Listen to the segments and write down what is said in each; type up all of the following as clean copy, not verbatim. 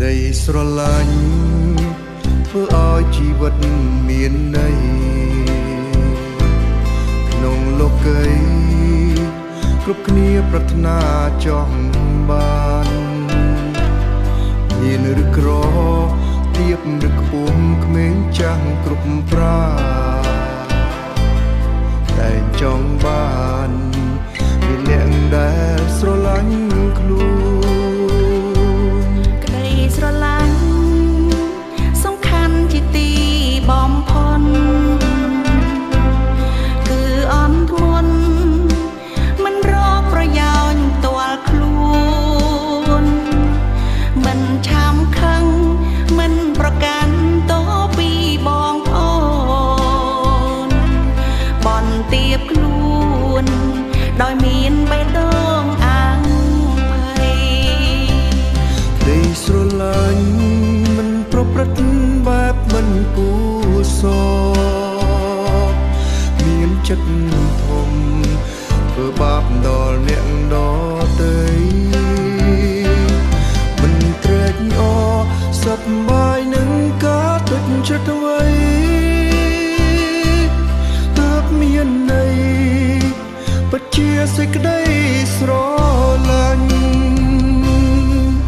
ក្តីស្រឡាញ់ធ្វើឲ្យជីវិតមានន័យក្នុងលោកីគ្រប់គ្នាប្រាថ្នាចង់បានមានឬក្រទៀបឬខ្ពស់ក្មេងចាស់គ្រប់ប្រាតែចង់បានមានអ្នកដែលស្រឡាញ់ខ្លួន ក្តីស្រឡាញ់សំខាន់ជាទីបំផុនគឺអន់ធ្ងន់មិនរកប្រយោជន៍ផ្ទាល់ខ្លួនមិនឆាំខឹងមិនប្រកាន់តពីបងប្អូនបនទៀបខ្លួនដោយមានបេះដូងអាងភ័យ ក្តីស្រឡាញ់មិនប្រព្រឹត្តបែបមិនគួសមមានចិត្តធំធ្វើបាបដល់អ្នកដទៃមិនត្រេកអរសប្បាយនឹងការទុច្ចរិតអ្វីទើបមានន័យពិតជាសេចក្តីស្រឡាញ់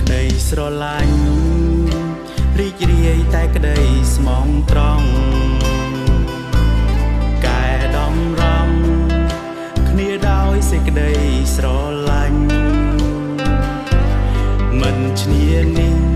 ក្តីស្រឡាញ់រីករាយតែក្តីស្មងត្រង់កែដំរំគ្នាដោយសេចក្តីស្រឡាញ់មិនឈ្នានេះ